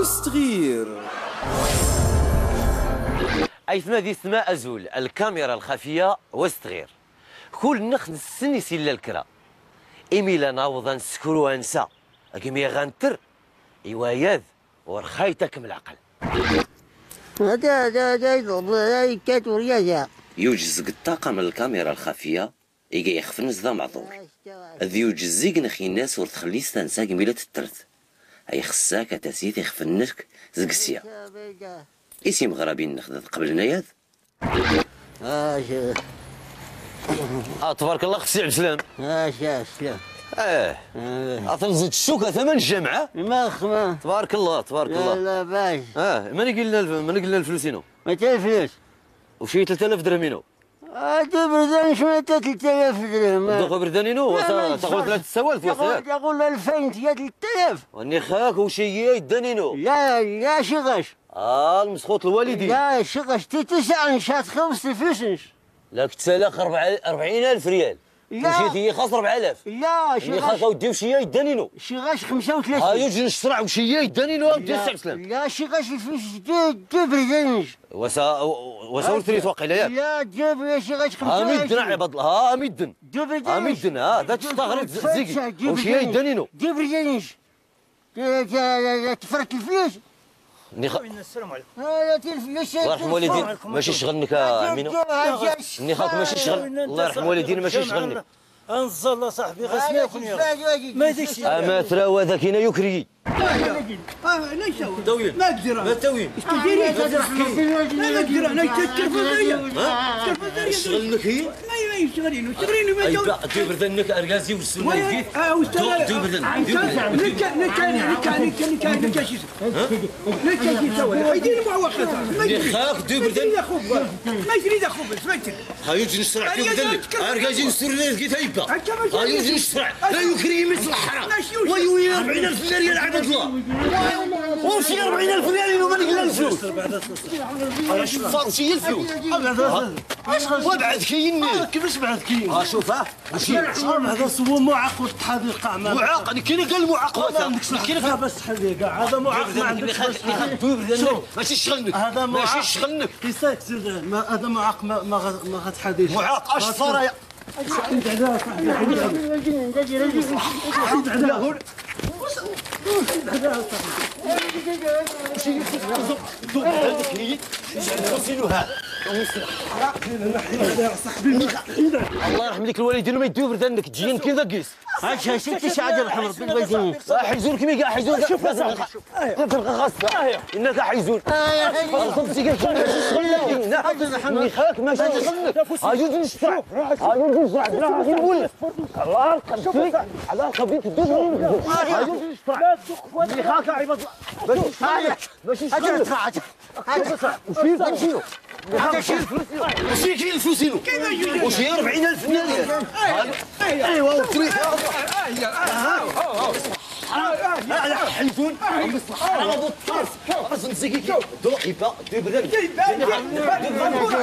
وستغير. أيثما ذي ثما أزول الكاميرا الخفية وستغير كل نخ السن يسيل الكرا إميلا ناوضا نسكرو أنسى أكيمي غنتر إوا ياذ ورخايتك من العقل. يوجز الطاقة من الكاميرا الخفية إيجا يخفن زدا معذور ذي يوجزيك نخي الناس ورتخليس تنسى كميلة الترث أي خصاك تسيت يخفنك زكسيا إسي مغربي نخدد قبل نياذ. تبارك الله خصي عبد السلام. سلام. أتنزيد الشوكة ثمن الجامعة. ما تبارك الله تبارك الله. لا باش. ماني قلنا الفلوس ما تا الفلوس. وشي 3000 درهم ينو. بردان شنو 3000 درهم. دوخ بردانينو تاخذ 3 سوالف تقول 2000 يا 3000. واني خاك وشي يدانينو. لا لا شي غش. المسخوط الوالدي. لا شي غش 9 نشات 5 فلوس. لا كتسالخ 40000 ريال. مشيتي خاص 4000. لا شي غاش خاص ودي وشي يدانينو. شي غاش 35. يوجد نشرع وشي يدانينو ودي السي عبد السلام. لا شي غاش الفلوس دو بردانش. وسا وسا توقع لا ياك. لا دو شي غاش 35. ميدن عباد الله ميدن. دو بردانش. ميدن ذاك تستغرب زيكي وشي يدانينو. دو بردانش. تفرت الفلوس. السلام عليكم. الله يرحم والدين ماشي شغلنك امينو. ني خاك ماشي شغل الله يرحم والدين ماشي شغلنك. انزل الله صاحبي غسمي خويا ما يديكش. اما ترى ذاك هنا يكري. ليش ما اقدر ما تاوين. ما اقدر انا تلفزيون. شغلنك هي؟ ما يشغلينو شغلينو ما يجاوب. دو بردنك ارغازي والسنة يديك. دو بردن. نكا نكا نكا نكا نكا نكا شي نكا شي سوا حيدين معوقات. خاك دو بردن. ما يجري ذا خبز ما يجري. هايوج نسرع دو بردنك ارغازي والسنة لقيت هيبة. هايوج نسرع لا يكري مثل الحرام. ويوي 40000 ريال عباد الله. وشي 40000 ريال وما نقلنا الفلوس. شفار وشي الفلوس. وابعد كاين. كيفاش بعد كاين؟ شوف هذا هو معاق والتحديق معاق كاين قال معاق ما عندكش كاين باش تحديق كاع هذا معاق ما عندكش. ماشي شغلك هذا معاق ماشي شغلك كيساك هذا معاق ما غتحاديش معاق اش صار يا حيد عليها صاحبي حيد عليها حيد عليها الله يرحم لك الوالدين وما يديو بردانك تجي كي ذا قيس. هاك شتي شي عاد يرحم ربي الوالدين. حيزون كيما كاع حيزون. شوف خاص انك حيزون. ماشي خاك ماشي شغلك. هاجوز نشرع هاجوز نشرع نقول لك على رقبتي على رقبتي تدوز هاجوز نشرع خاك عباد الله ماشي شغلك. وشي كاين الفلوس وشي 40000 ريال. ايوا حلفون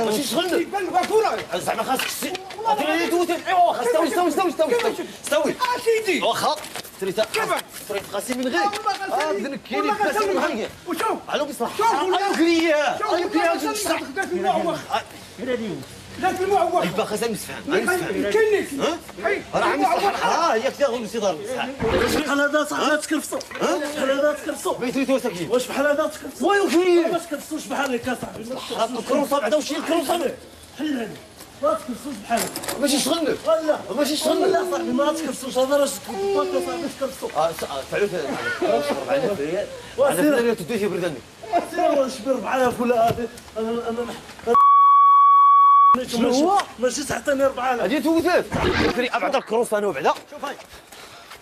ماشي شغلك زعما خاصك استوي استوي استوي استوي سيدي واخا تريت خاصي من غير وشوف على بصح ايوكريه ذاك المعوق يبقى خاصني نسفهم كاين راه عم هي كثير غير سيدار بحال هذا صاحبي تكرفصو بحال هذا تكرفصو بيتريتو ساكين واش بحال هذا تكرفصو ويوكريه ما تكرفصوش بحال هكا صاحبي الكروسه بعدا وشي الكروسه حل هذه ما تكرفصوش بحال هكا ماشي شغلك لا ماشي شغلك لا صاحبي ما تكرفصوش هذا راه باك صاحبي تكرفصو فعلوا 4000 ريال وسير تدوي في بردانك سير واش ب 4000 ولا هذه انا شنو هو؟ ماشي تعطيني 4000 هادي توثات كري ابعد الكروسه انا وبعدا شوف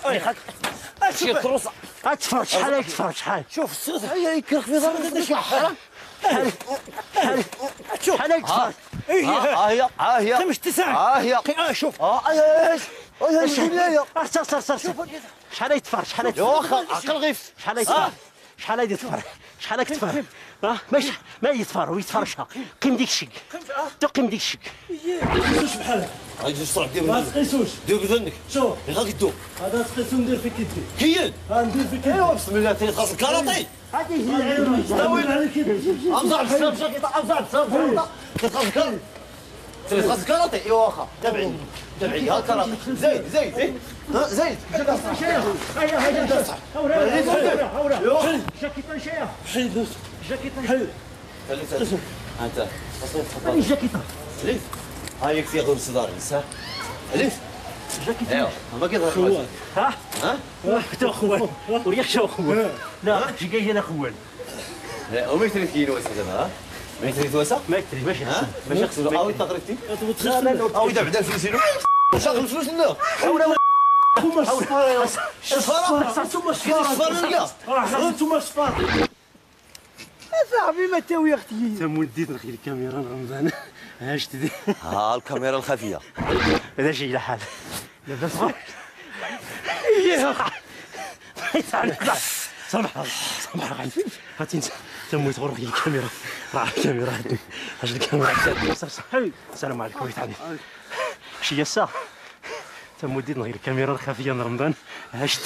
هاي خاك شي الكروسه تفرج شحال تفرج شحال شوف الصوت هيا يكرخ في ضرب شحال شوف شحال تفرج ها هي ها هي خمس تسعة ها هي شوف اش شحال يتفرج شحال يتفرج واخا عقل غيف شحال يتفرج شحال هادي تفر شحال هاك تفر ها ماشي ما يتفر ويتفرشها قيم ديك الشك تقيم ديك الشك تقيسوش بحالك غادي الصراحة دير ما تقيسوش دير بذنك شوف غادي دو هذا تقيسو ندير فيك يدي كيان ندير فيك يدي ايوا بسم الله تريد خاص الكاراتي طويل عليك يدي امزح بسام شاكي امزح بسام تريد خاص الكاراتي ايوا واخا تابعيني تابعيني ها الكاراتي زايد زايد ها زايد هيا هيا هورا هورا جاكيطه شيا حيد جاكيطه حيد انت هذه جاكيطه ليف هاي يكفي غير صدار صح ليف جاكيطه ايوا ما كيظهر ها ها حتى خوان وريح شو خوان لا شي كاين انا خوان وما يشري كيلو واسا دابا ها ما يشري واسا ما يشري ماشي ها ماشي خصو او تقريبتي لا لا او دابا بعدا الفلوس شغل الفلوس لا هما الصفار الصفار انتم الصفار الصفار انتم الصفار صاحبي ما تاوي يا اختي تم وديت نخي الكاميرا رمضان هاش تدي ها الكاميرا الخفية هذا شيء لحال لاباس صغير سامح سامح هاتي تموت غرقي الكاميرا راه الكاميرا هاش الكاميرا السلام عليكم ويت علي شي يسا تم وديت نغير الكاميرا الخفية من رمضان هاشت.